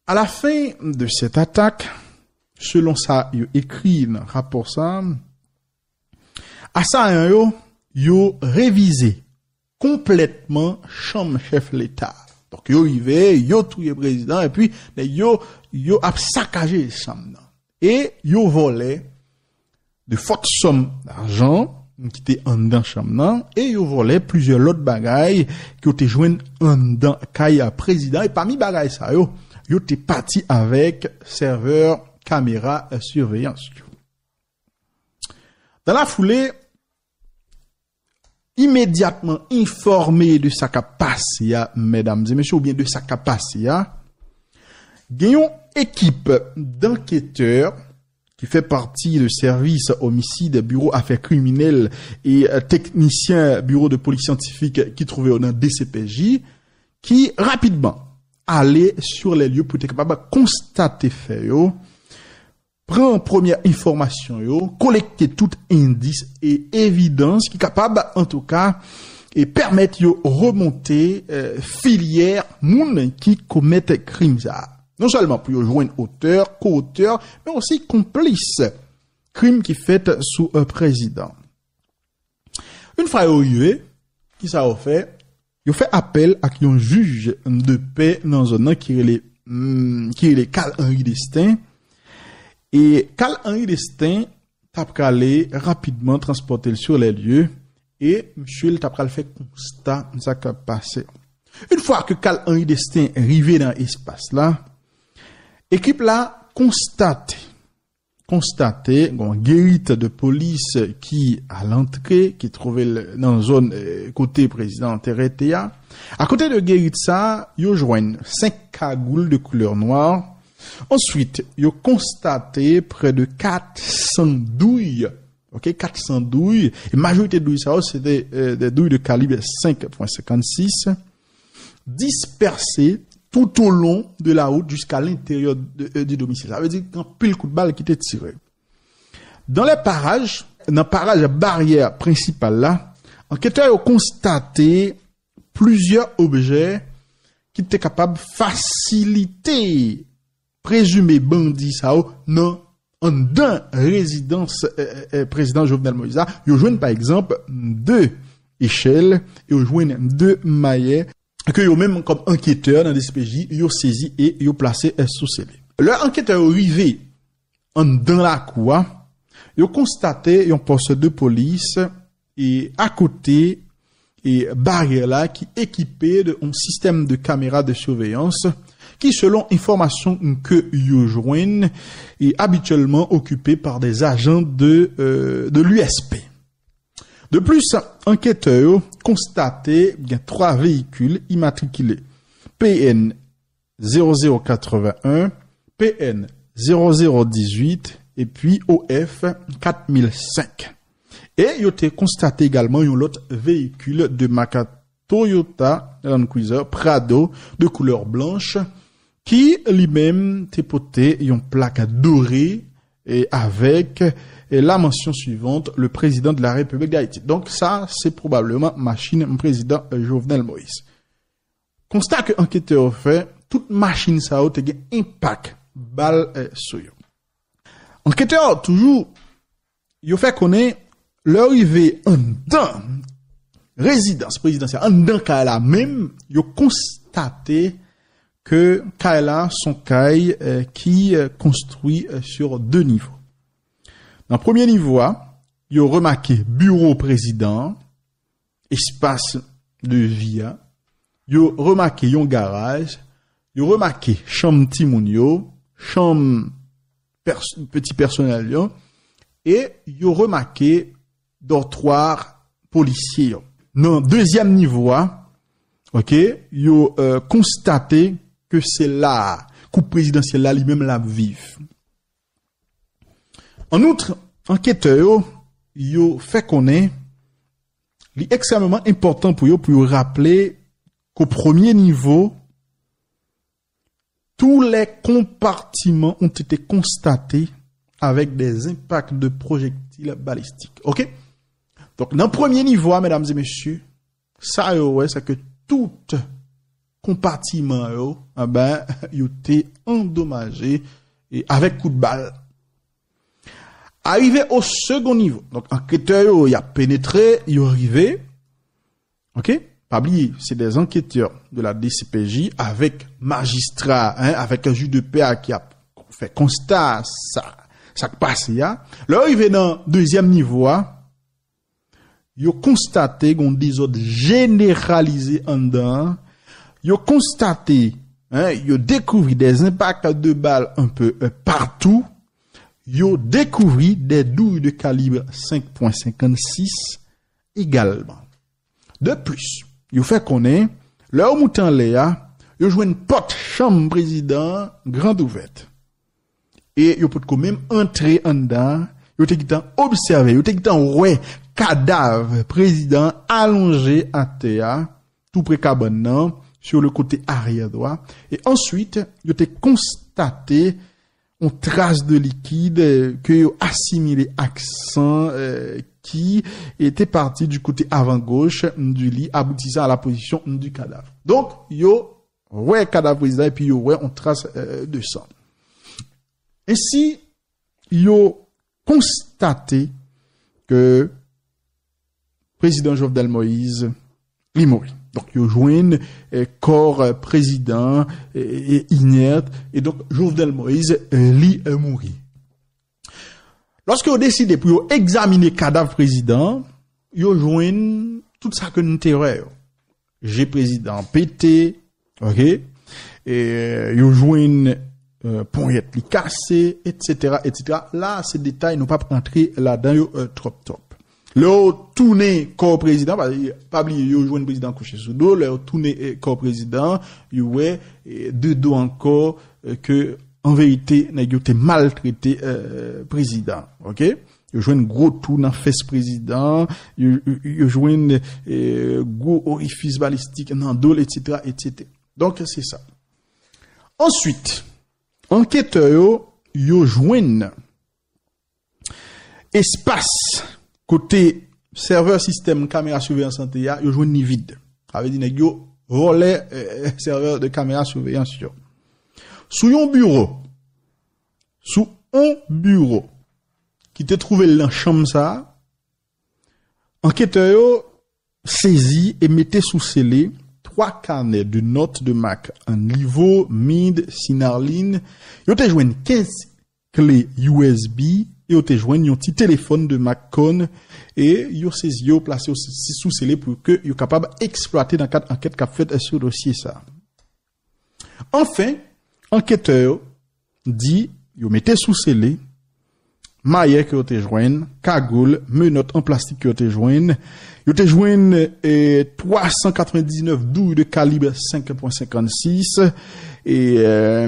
À la fin de cette attaque, selon sa yo ekri nan rapò sa, asayan yo, yo revize konplètman chanm chèf Leta. Donk, yo rive, yo touye prezidan, epi nèg yo, yo ap sakaje chanm nan. E yo vòlè de fòt sòm lajan ki te anndan chanm nan, e yo vòlè plizyè lòt bagay ke yo te jwenn anndan kay prezidan. E pami bagay sa yo, yo te pati avèk sèvè kamera siveyans yo. Dans la foulée, imedyatman enfòme de sa k ap pase a, medam e mesye, oubyen de sa k ap pase a, gen yon ekip d'anketè ki fè pati de sèvis omisid, biwo afè kriminèl e, euh, teknisyen biwo de polis syantifik ki twouve yo nan D C P J, ki rapidman ale sur les lieux pou te kapab konstate fè yo, pran premyè enfòmasyon yo, kolekte tout endis e evidans ki kapab, antouka, e pèmèt yo remonte, euh, filyè moun ki komèt krim sa a. Non sèlman pou yo jwenn otè, ko-otè, men osi konplis krim ki fèt sou, euh, prezidan. Yon fwa yo rive, kisa yo fè? Yo fè apèl ak yon jij de pè nan zòn nan ki rele, mm, ki rele Carl Henry Destin. E Carl Henry Destin t ap prale rapidman transpòte l sur les lieux e misye l t ap pral fè konsta sa k ap pase. Yon fwa ke Carl Henry Destin rive nan espas la, ekip la konstate konstate yon gerit de polis ki a lantre, ki twouve l nan zòn, eh, kote prezidan an te rete a. Akote de gerit sa, yo jwenn senk kagoul de koulè nwa. Answit, yo konstate prè de kat san douy, ok, kat san douy, e majorite douy sa yo, se te, eh, de douy de kalib senk pwen senkannsis, dispèse tout au long de la route jusqu'à l'intérieur de, euh, du domicile. Sa vle di gen anpil kout bal ki te tire. Dans les parages, nan paraj baryè prensipal la, anketè yo konstate plizyè objè ki te kapab fasilite prezime bandi sa yo nan anndan rezidans, eh, eh, eh, prezidan Jovenel Moïse la. Yo jwenn, pa egzanp, de echèl, yo jwenn de mayè ke yo menm kòm anketè nan D C P J, yo sezi e yo plase, eh, sou sele. Lè anketè yo rive anndan lakou a, yo konstate yon pòs de polis e akote e baryè la ki ekipe de yon sistèm de kamera de siveyans ki, selon enfòmasyon ke yo jwenn, e abityèlman okipe pa de ajan de, euh, de l'U S P. De plis, anketè yo konstate gen twa veyikil imatrikile P N zéro zéro quatre-vingt-un, P N zéro zéro dix-huit, epi O F quatre mille cinq. E yo te konstate egalman yon lòt veyikil de mak Toyota Land Cruiser Prado de koulè blanch ki li menm te pote yon plak dore e avèk, e, la mention suivante, le président de la République d'Haïti. Donk sa se pwobableman machin prezidan Jovenel Moïse. Konsta ke anketè yo fè, tout machin sa yo te gen enpak bal, eh, sou yo. Anketè yo toujou, yo fè konnen lè yo rive anndan rezidans prezidansyèl, anndan kay la menm, yo konstate ke kay la se yon kay, eh, ki, eh, konstwi, eh, sur de nivo. Nan premye nivo a, yo remake biwo prezidan an, espas de vi a, yo remake yon garaj, yo remake chanm timoun yo, chanm pès-, peti pèsonèl yo, e yo remake dòtwa polisye yo. Nan dezyèm nivo a, ok, yo, euh, konstate ke se la a, koup prezidansyèl la li menm l ap viv. An out, anketè yo, yo fè konnen li ekstrèmeman enpòtan pou yo, pou yo raple ke o premye nivo, Tous les compartiments ont été constatés avec des impacts de projectiles balistiques. OK? Donk, nan premye nivo a, medam e mesye, sa yo wè, se ke tout konpatiman yo, anben, yo te andomaje e avèk kout bal. Arive o segon nivo. Donk, anketè yo, y ap penetre, yo rive. OK? Pa bliye, se des enquêteurs de la D C P J avèk majistra, hein, avèk jij de pè a ki ap fè konsta sa, sa k pase a. Lè yo rive nan dezyèm nivo a, yo konstate gen yon dezòd jeneralize anndan an. Yo konstate, hein, yo dekouvri des impacts de balles un peu, euh, partout. Yo dekouvri des douilles de calibre cinq point cinquante-six également. De plus, yo fè konnen, lè yo moute anlè a, yo jwenn pòt chanm prezidan an grand ouvèt. E yo potko menm antre anndan, yo te gentan obsève, yo te gentan wè kadav prezidan an alonje atè a, tou pre kabann nan, sur le côté arrière droit. E answit, yo te konstate yon tras de likid, euh, ke yo asimile ak san, euh, ki te pati du côté avant gauche du lit, aboutissant à la position du cadavre. Donk, yo wè kadav prezidan epi yo wè yon tras, euh, de san. Ensi, yo konstate ke prezidan Jovenel Moïse, li mouri. Donk, yo jwenn, eh, kò, eh, prezidan, eh, eh, inèt, e donk, Jovenel Moïse, eh, li, eh, mouri. Lòske yo deside pou yo egzamine kadav prezidan, yo jwenn tout sa ke nou te wè yo. Je prezidan an pete, OK? E yo jwenn, eh, ponyèt li kase, etsetera, etsetera. La, se detay, nou p ap rantre ladan yo, eh, twòp, twòp. Lè yo tounen kò prezidan, pa, pa bliye, yo jwenn prezidan kouche sou do, lè yo tounen, eh, kò prezidan, yo wè, eh, de do ankò, eh, ke, an verite, nèg yo te maltrete, eh, prezidan, OK? Yo jwenn gwo tou nan fès prezidan, yo, yo, yo jwenn, eh, gwo orifis balistik nan do l, etsetera, etsetera. Donk, se sa. Answit, anketè yo, yo jwenn espas kote sèvè sistèm kamera siveyans lan te ye a, yo jwenn li vid. Sa vle di nèg yo vòlè, eh, sèvè de kamera siveyans yo. Sou yon biwo, sou yon biwo ki te twouve l nan chanm sa a, anketè yo sezi e mete sou sele twa kanè de nòt de mak an nivo, mid, sinarlin. Yo te jwenn kenz kle U S B e yo te jwenn yon ti telefòn de mak Kòn e yo sezi yo, plase yo si, sou sele pou ke yo kapab eksplwate nan kad ankèt k ap fèt sou dosye sa a. Anfen, anketè yo di yo mete sou sele mayè ke yo te jwenn, kagoul, menòt an plastik ke yo te jwenn. Yo te jwenn, eh, twa san katrevendiznèf douille de calibre cinq point cinquante-six, e, eh,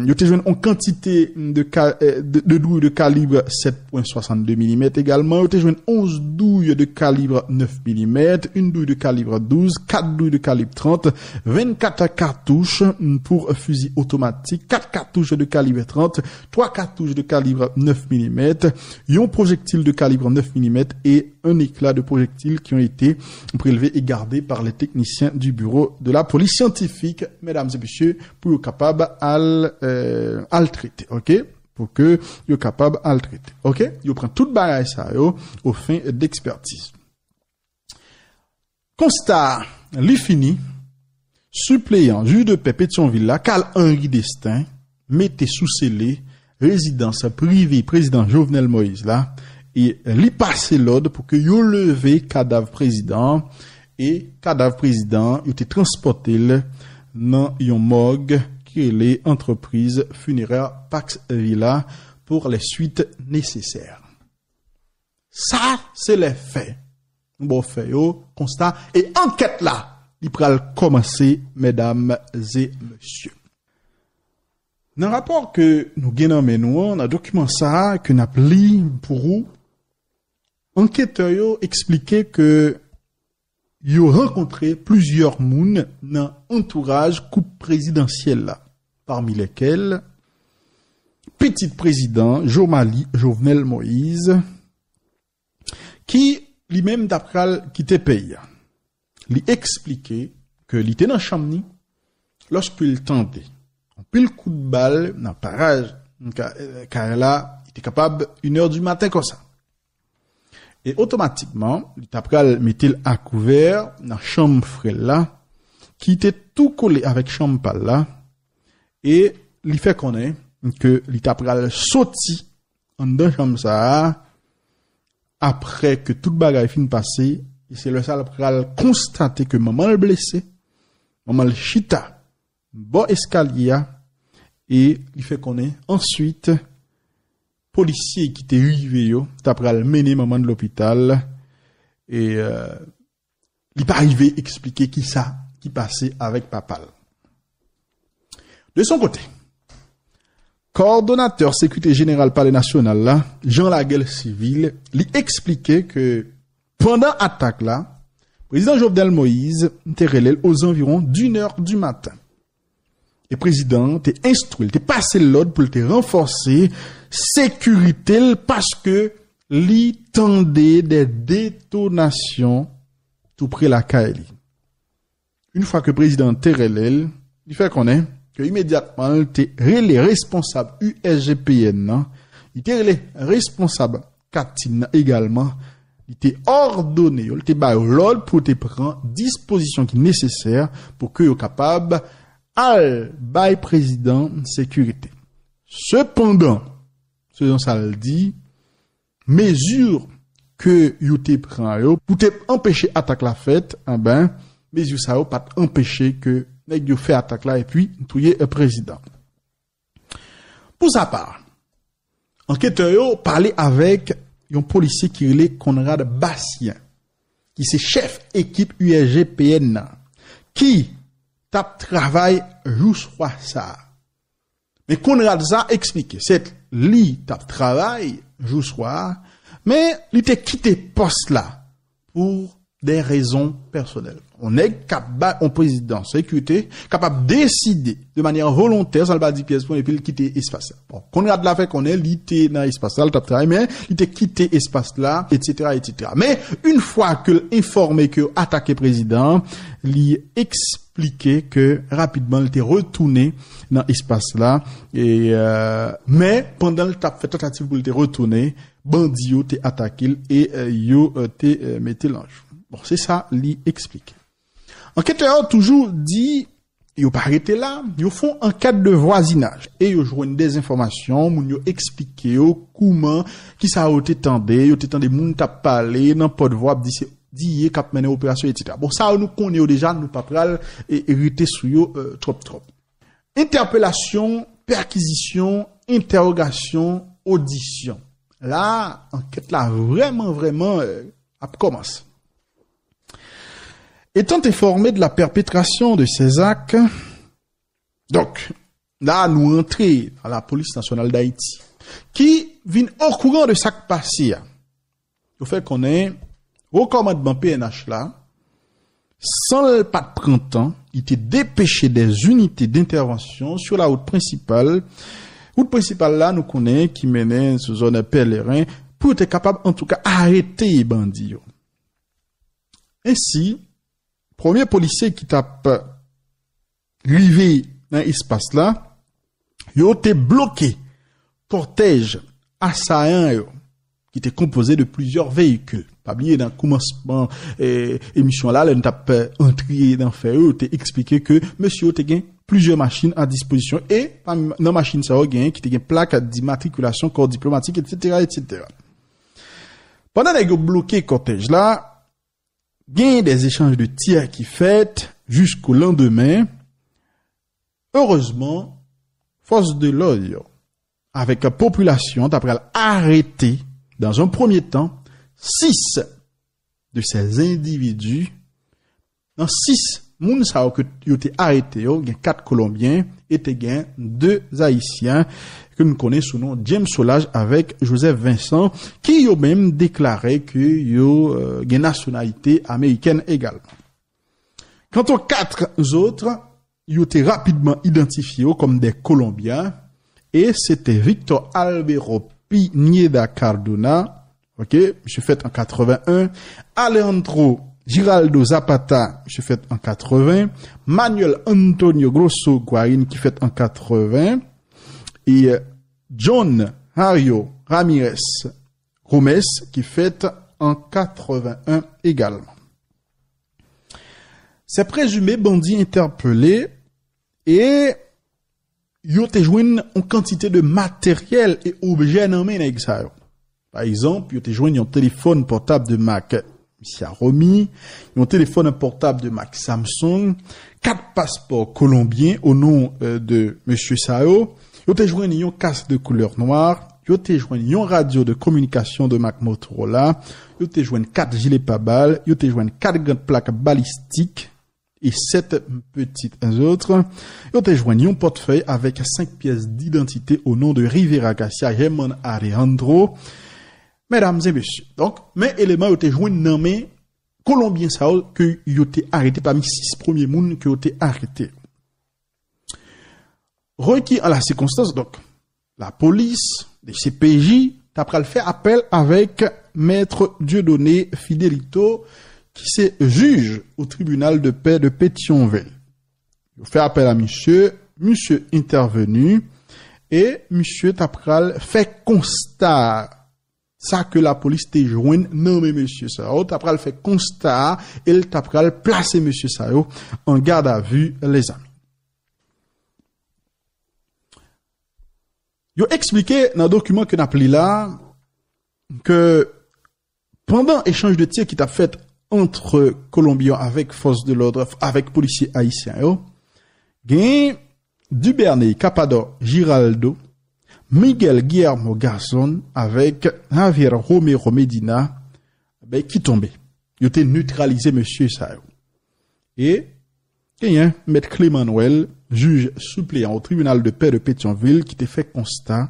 yo te jwenn yon kantite de ka-, eh, de, de douille de calibre sept point soixante-deux millimètres également. Yo te jwenn onz douille de calibre neuf millimètres, une douille de calibre douze, quatre douilles de calibre trente, vingt-quatre cartouches pour fusil automatique, quatre cartouches de calibre trente, trois cartouches de calibre neuf millimètres, un projectile de calibre neuf millimètres et un éclat de projectile qui ont été prélevés et gardés par les techniciens du bureau de la police scientifique, mesdames et messieurs, pou yo kapab al, euh, al trete, OK? Pou ke yo kapab al trete, OK? Yo pran tout bagay sa yo aux fins d'expertise. Konsta a, li fini, sipleyan jij de pè Petyonvil la, Carl Henry Destin, mete sou sele rezidans prive prezidan Jovenel Moïse la, e li pase lòd pou ke yo leve kadav prezidan an, e kadav prezidan an, yo te transpòte l nan yon mòg ki rele Entreprise Funéraire Pax Villa pour les suites nécessaires. Sa, se lè fè. Nou ba w fè yo, konsta, e ankèt la, li pral kòmanse, medam e mesye. Nan rapò ke nou gen nan men nou an, nan dokiman sa a ke n ap li pou ou, anketè yo eksplike ke yo rankontre plizyè moun nan antouraj koup prezidansyèl la. parmi lesquels pitit prezidan Jomali Jovenel Moïse, ki li menm ta pral kite peyi a. Li eksplike ke li te nan chanm ni lòske l tande anpil kout bal nan paraj ka-, kay la, li te kapab inè di maten konsa. E otomatikman, li ta pral mete l akouvè nan chanm frè l la, ki te tou kole avèk chanm pa l la, e li fè konnen ke li ta pral soti anndan chanm sa a, apre ke tout bagay fin pase, e se lè sa l pral konstate ke manman l blese, manman l chita bò eskalye a, e li fè konnen answit polisye ki te rive yo ta pral mennen manman l lopital, e euh, li pa rive eksplike kisa ki pase avèk papa l. De son kote, kowòdonatè sekirite jeneral Palè Nasyonal la, Jean Laguel Civil, li eksplike ke pandan atak la, prezidan Jovenel Moïse te rele l ozanviwon d'une heure du matin. E prezidan an te enstwi l, te pase l lòd pou l te ranfòse sekirite l paske li tande de detonasyon tou pre lakay li. Yon fwa ke prezidan an te rele l, li fè konnen ke imedyatman l te rele responsab U S G P N nan, li te rele responsab Katin nan egalman, li te òdone yo, li te ba yo lòd pou te pran dispozisyon ki nesesè pou ke yo kapab al bay prezidan sekirite. Sepandan, selon sa l di, mezi ke yo te pran yo pou te anpeche atak la fèt, enben, mezi sa yo pa t anpeche ke nèg yo fè atak la epi touye prezidan. Pou sa pa, anketè yo pale avèk yon polisye ki rele Conrad Bastien, ki se chèf ekip U S G P N nan, ki t ap travay jou swa sa a. Men Conrad sa eksplike, se li t ap travay jou swa a, men li te kite pòs la pou de rezon pèsonèl. Yon nèg k ap bay yon prezidan sekirite kapab deside de manyè volontè, san l pa di pyès pou l, epi l kite espas la. Bon, Conrad la fè konnen li te nan espas la, l t ap travay, men li te kite espas la, etsetera, etsetera. Men, yon fwa ke l enfòme ke yo atake prezidan an, li eksplike ke rapidman l te retounen nan espas la, e, euh, men pandan l t ap fè tantativ pou l te retounen, bandi yo te atake l e, euh, yo, euh, te, euh, mete l an jou. Bon, se sa li eksplike. Anketè yo toujou di, yo pa rete la, yo fè yon ankèt de vwazinaj e yo jwenn de enfòmasyon, moun yo eksplike yo kouman, kisa yo te tande, yo te tande moun t ap pale nan pòtvwa ap di se D I A k ap mennen operasyon, etsetera. Bon, sa yo nou konnen yo deja, nou pa pral e, e rete sou yo, euh, twòp twòp. Entèpelasyon, pèkizisyon, entèwogasyon, odisyon. La, ankèt la vrèman, vrèman, euh, ap kòmanse. Étant informé de la perpétration de ces actes, donk, la nou antre nan Lapolis Nasyonal d Ayiti, ki vin okouran de sa k pase a. Yo fè konnen wo kòmandman P N H la, san l pa t pran tan, li te depeche des unités d'intervention sur la route principale. Wout prensipal la, nou konnen, ki mennen sou zòn Pèleren, pou yo te kapab, antouka, arete bandi yo. Ensi, premye polisye ki t ap rive nan espas la, yo te bloke kòtèj asayan yo, ki te konpoze de plizyè veyikil. Pa bliye, nan koumansman, eh, emisyon la, lè n t ap, eh, antre nan fè yo, yo te eksplike ke mesye yo te gen plizyè machin a dispozisyon e pami, nan machin sa yo, genyen ki te gen plak dimatrikilasyon, kò diplomatik, etsetera, etsetera. Pandan nèg yo bloke kòtèj la, genyen de echanj de tir ki fèt jisko landemen. Erezman, fòs de lòd yo avèk popilasyon an ta pral arete, dans un premier temps, sis de ces individus. Nan sis moun sa yo ke yo te arete yo, gen kat Kolonbyen e te gen de Ayisyen ke nou konnen sou non James Solages avèk Joseph Vincent, ki yo menm deklare ke yo, euh, gen nasyonalite amerikèn egalman. Quant aux quatre autres, yo te rapidman idantifye yo kòm de Kolonbyen, e se te Victor Alvaro Pineda Cardona, ok, misye fèt an katreven en, Alejandro Giraldo Zapata, misye fèt an katreven, Manuel Antonio Grosso Guarin, ki fèt an katreven, e John Jairo Ramirez Gómez, ki fèt an katreven en egalman. Se prezime bandi entèpele e yo te jwenn yon kantite de materyèl e objè nan men nèg sa yo. Pa egzanp, yo te jwenn yon telefòn pòtab de mak Xiaomi, yon telefòn pòtab de mak Samsung, kat paspò kolonbyen o non, euh, de mesye sa yo. Yo te jwenn yon kas de koulè nwa, yo te jwenn yon radyo de kominikasyon de mak Motorola, yo te jwenn kat jile pabal, yo te jwenn kat gad plak balistik, e sèt pitit zòt. Yo te jwenn yon pòtfèy avèk senk pyès didantite o non de Rivera Garcia Germán Alejandro. Medam e mesye, donk, men eleman yo te jwenn nan men Kolonbyen sa yo ke yo te arete pami sis premye moun ke yo te arete. Requis en la circonstance, donk, lapolis, D C P J, ta pral fè apèl avèk Mèt Dieudonné Fidelito, ki se jij o tribinal de pè de Petyonvil. Yo fè apèl a misye, misye entèveni, e misye ta pral fè konsta sa ke lapolis te jwenn nan men mesye sa yo, ta pral fè konsta a, e l ta pral plase mesye sa yo an gadavi, lezanmi. Yo eksplike nan dokiman ke n ap li la ke pandan echanj de tir ki t ap fèt ant Kolonbyen avèk fòs de lòd, avèk polisye ayisyen yo, gen Dubernay Capador Giraldo, Miguel Guillermo Garzón avèk Javier Romero Medina, ben, ki tonbe. Yo te netralize mesye sa yo. E genyen Mèt Clément Noël, jij sipleyan o tribinal de pè de Petyonvil, ki te fè konsta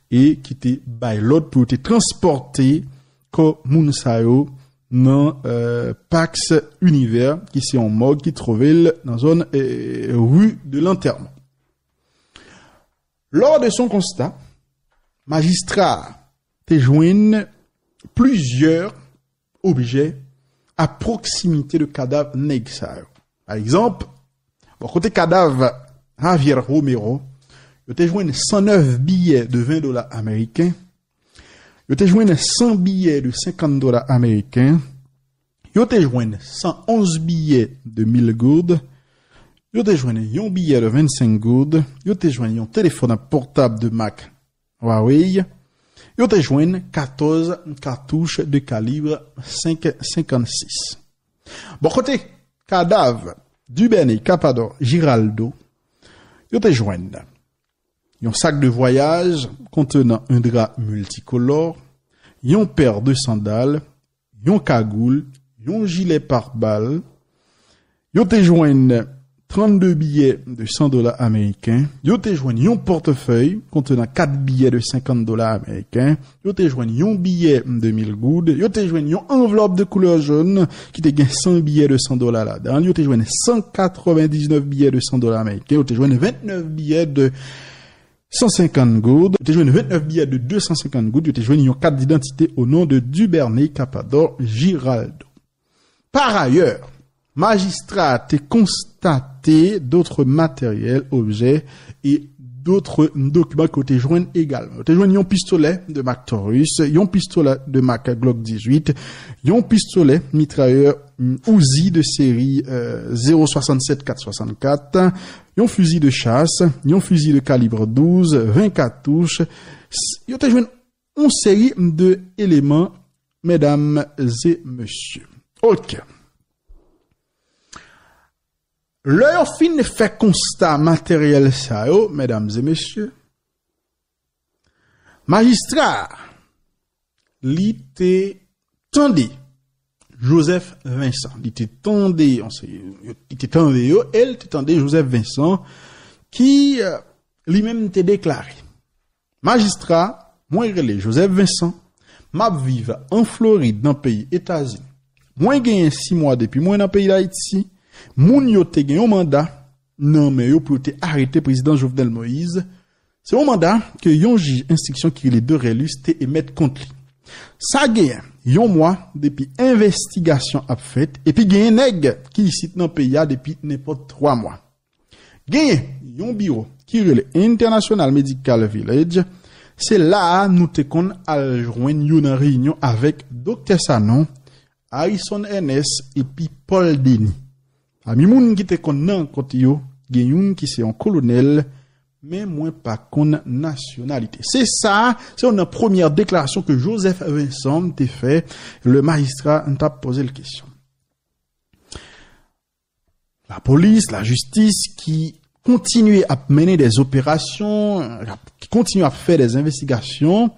e ki te bay lòd pou yo te transpòte kò moun sa yo nan, euh, Pax Univers, ki se yon mòg ki twouve l nan zòn, euh, rue de l'Enterrement. Lors de son constat, majistra a te jwenn plizyè objè a pwoksimite de kadav nèg sa yo. Pa egzanp, bò kote kadav Javier Romero, yo te jwenn san nèf biyè de ven dola ameriken, yo te jwenn san biyè de senkant dola ameriken, yo te jwenn san onz biyè de mil goud, yo te jwenn yon biyè de vennsenk goud, yo te jwenn yon telefòn pòtab de mak Huawei, yo te jwenn katòz katouch de kalib senk senkannsis. Bò kote kadav Dubernay Capador Giraldo, yo te jwenn yon sak de vwayaj kontenan yon dra miltikolò, yon pè de sandal, yon kagoul, yon jilè pare-bal. Yo te jwenn trannde biyè de san dola ameriken. Yo te jwenn yon pòtfèy kontenan kat biyè de senkant dola ameriken. Yo te jwenn yon biyè de mil goud. Yo te jwenn yon anvlòp de koulè jòn ki te gen san biyè de san dola ladan l. Yo te jwenn san katrevendiznèf biyè de san dola ameriken. Yo te jwenn ventnèf biyè de san senkant goud. Yo te jwenn ventnèf biyè de de san senkant goud. Yo te jwenn yon kat didantite o non de Dubernay Capador Giraldo. Par ailleurs, majistra a te konstate d'autres matériels, objets et d'autres documents ke yo te jwenn egalman. Yo te jwenn yon pistolè de mak Taurus, yon pistolè de mak Glock dizuit, yon pistolè mitrayè, mm, Uzi de seri, euh, zéro soixante-sept quatre soixante-quatre, yon fizi de chas, yon fizi de kalib douz, ven katouch. S-, yo te jwenn yon seri de eleman, medam e mesye. Ok. Lè yo fin fè konsta materyèl sa yo, medam e mesye, majistra a, li te tande Joseph Vincent. Li te tande, li te tande yo, e li te tande Joseph Vincent ki, euh, li menm te deklare, majistra, mwen rele Joseph Vincent, m ap viv an Florid nan peyi Etazini. Mwen genyen sis mwa depi mwen nan peyi Dayiti. Moun yo te gen yon manda, nan men yo pou yo te arete prezidan Jovenel Moïse. Se yon manda ke yon jij enstriksyon ki rele Dorelus te emèt kont li. Sa genyen yon mwa depi envestigasyon ap fèt, epi genyen nèg ki isit nan peyi a depi nenpòt twa mwa. Genyen yon biwo ki rele International Medical Village. Se la a nou te konn al jwenn yo nan reyinyon avèk Doktè Sanon, Harrison Ernest epi Paul Denis. Pami moun ki te konn nan kont yo, gen youn ki se yon kolonèl, men mwen pa konn nasyonalite. Se sa, se youn nan premyè deklarasyon ke Joseph Vincent te fè, le majistra, n t ap poze l kesyon. Lapolis, lajistis ki kontinye ap mennen de operasyon, ki kontinye ap fè de envestigasyon,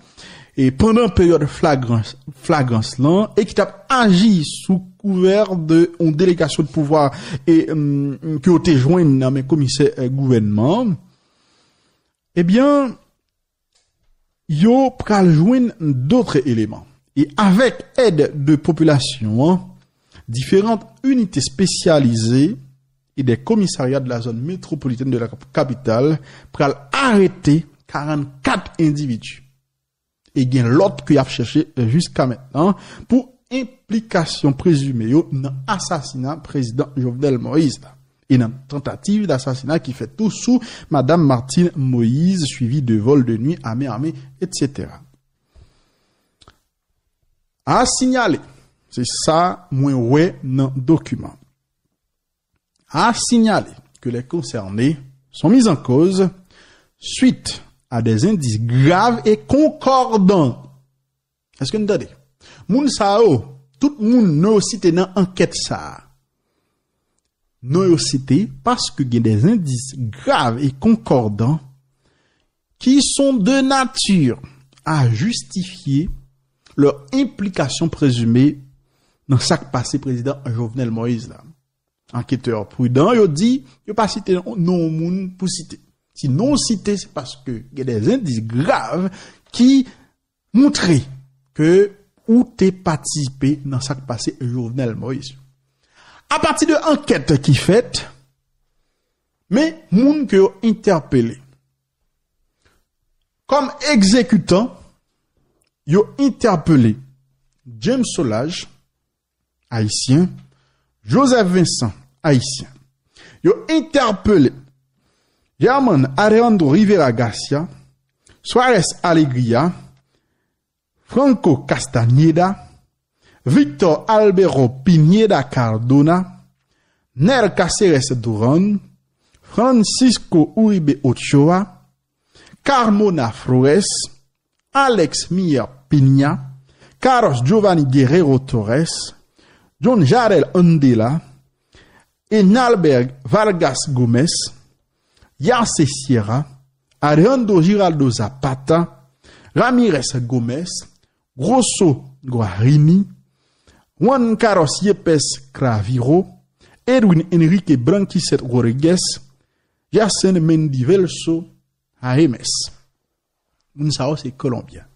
e pandan peryòd flagrans, flagrans lan, e ki t ap aji sou kouvè de yon delegasyon de pouvwa e, hum, ke yo te jwenn nan men komisè, eh, gouvènman, ebyen, yo pral jwenn dòt eleman. E avèk èd de popilasyon an, diferan inite espesyalize e de komisarya de la zòn metwopolitèn de la kap-, kapital pral arete karannkat endividi. E gen lòt ke y ap chèche, eh, jiska mentnan pou enplikasyon prezime yo nan asasina prezidan Jovenel Moïse la. E nan tantativ dasasina ki fèt tou sou madam Martine Moïse, swivi de vòl de nwi, ame ame, etsetera. A sinyale, se sa mwen wè nan dokiman. A sinyale ke les concernés sont mis en cause suite à des indices graves et concordants. Èske n tande? Moun sa yo, tout moun non yo site nan ankèt sa a. Non yo site paske gen des indices graves et concordants qui sont de nature à justifier leur implication présumée nan sa k pase prezidan Jovenel Moïse la. Anketè pridan yo di yo pa site non moun pou site. Si non w site, se paske gen des indices graves ki montre ke ou te patisipe nan sa k pase Jovenel Moïse. Apati de ankèt ki fèt, men moun ke yo entèpele. Kòm egzekitan, yo entèpele James Solages, ayisyen, Joseph Vincent, ayisyen. Yo entèpele German Alejandro Rivera Garcia, Suarez Alegria, Franco Castañeda, Victor Alberto Pineda Cardona, Nel Caceres Duran, Francisco Uribe Ochoa, Carmona Flores, Alex Mier Piña, Carlos Giovanni Guerrero Torres, John Jarel Andela, Enalbert Vargas Gómez, Yarce Sierra, Alejandro Giraldo Zapata, Ramírez Gómez, Grosso Guarini, Juan Carlos Yepes Claviro, Edwin Enrique Blanquisset Rodriguez, Yacen Mendy Velso James. Moun sa yo se Kolonbyen.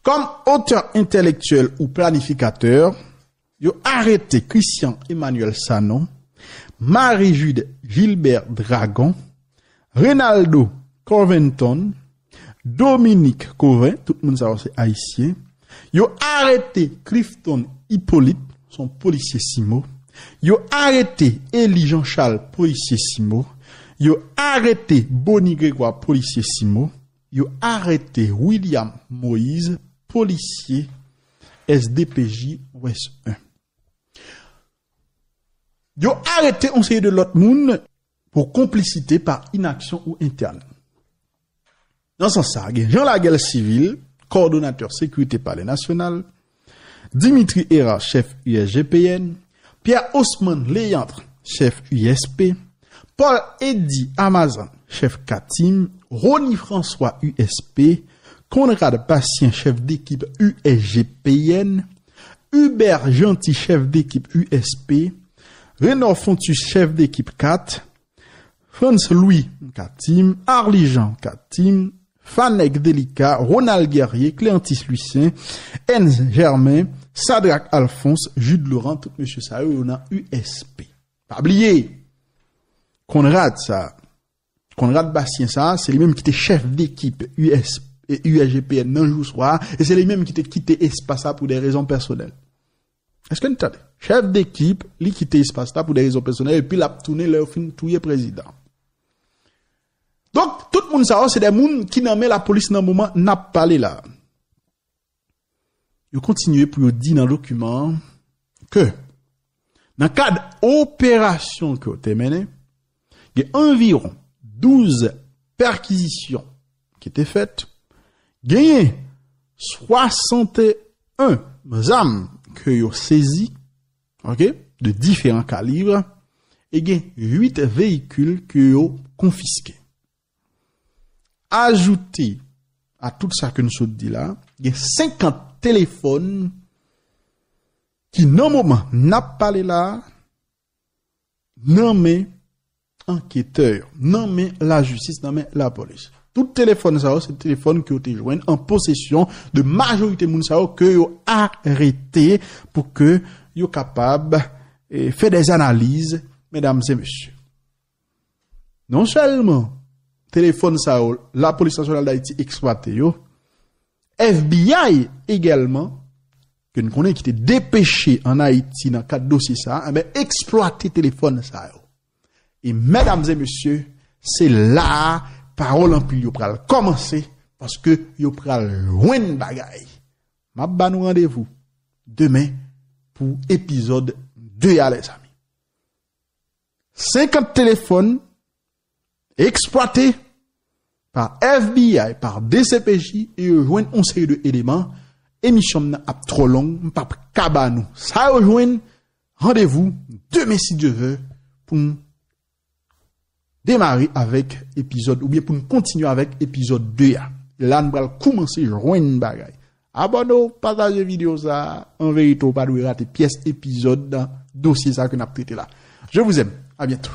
Kòm otè entèlektyèl ou planifikatè, yo arete Christian Emmanuel Sanon, Marie Jude Gilbert Dragon, Reynaldo Corventon, Dominique Cauvin, tout moun sa yo se ayisyen. Yo arete Clifton Hyppolite, se yon polisye CIMO. Yo arete Élie Jean Charles, polisye CIMO. Yo arete Bony Grégoire, polisye CIMO. Yo arete William Moïse, polisye S D P J Wès en. Yo arete yon seri de lòt moun pou konplisite pa inaksyon ou entèn. Nan sans sa, gen Jean Laguel Civil, kowòdonatè sekirite Palè Nasyonal, Dimitri Hérard, chèf U S G P N, Pierre Osman Léandre, chèf U S P, Paul Eddy Amazan, chèf Katim, Rony François, U S P, Conrad Patient, chèf dekip U S G P N, Hubert Jeanty, chèf dekip U S P, Renor Fontus, chèf dekip kat, Frantz Louis Katim, Arly Jean Katim, Faneg Delica, Ronald Guerrier, Cléantis Lucien, Ernst Germain, Sadrac Alphonse, Jude Laurent, tout mesye sa yo, yo nan U S P. Pa bliye, Conrad sa, Conrad Bastien sa, se li menm ki te chèf dekip U S, e, U S G P N nan jou swa, e se li menm ki te kite espas la pou de rezon pèsonèl. Èske n tande? Chèf dekip, li kite espas la pou de rezon pèsonèl, epi l ap tounen lè yo fin touye prezidan. Donk, tout moun sa yo, se de moun ki nan men lapolis nan moman n ap pale la. Yo kontinye pou yo di nan dokiman an ke nan kad operasyon ke yo te mennen, gen anviwon douz pèkizisyon ki te fèt, genyen swasanteyen zam ke yo sezi, ok, de diferan kalib, e gen uit veyikil ke yo konfiske. Ajoute a tout sa ke n sot di la, gen senkant telefòn ki nan moman n ap pale la, nan men anketè yo, nan men lajistis, nan men lapolis. Tout telefòn sa yo, se telefòn ke yo te jwenn an posesyon de majorite moun sa yo ke yo arete pou ke yo kapab, eh, fè de analiz, medam e mesye. Non sèlman telefòn sa yo, Lapolis Nasyonal d Ayiti eksplwate yo, F B I egalman, ke n konnen ki te depeche ann Ayiti nan kad dosye sa a, enben, eksplwate telefòn sa yo. E medam e mesye, se la a pawòl anpil yo pral kòmanse, paske yo pral jwenn bagay. M ap ba nou randevou demen pou epizòd de a, lèzanmi. Senkant telefòn eksplwate pa F B I, pa D C P J, e yo jwenn yon seri de eleman. Emisyon m nan ap twò long, m p ap ka ba nou sa yo jwenn. Randevou demen, si Dye vle, pou n demare avèk epizòd, oubyen pou n kontinye avèk epizòd de a. La, n pral kòmanse jwenn bagay. Abòne w, pataje videyo sa a. An verite, w pa dwe rate pyès epizòd nan dosye sa ke n ap trete la. Je vous aime. À bientôt.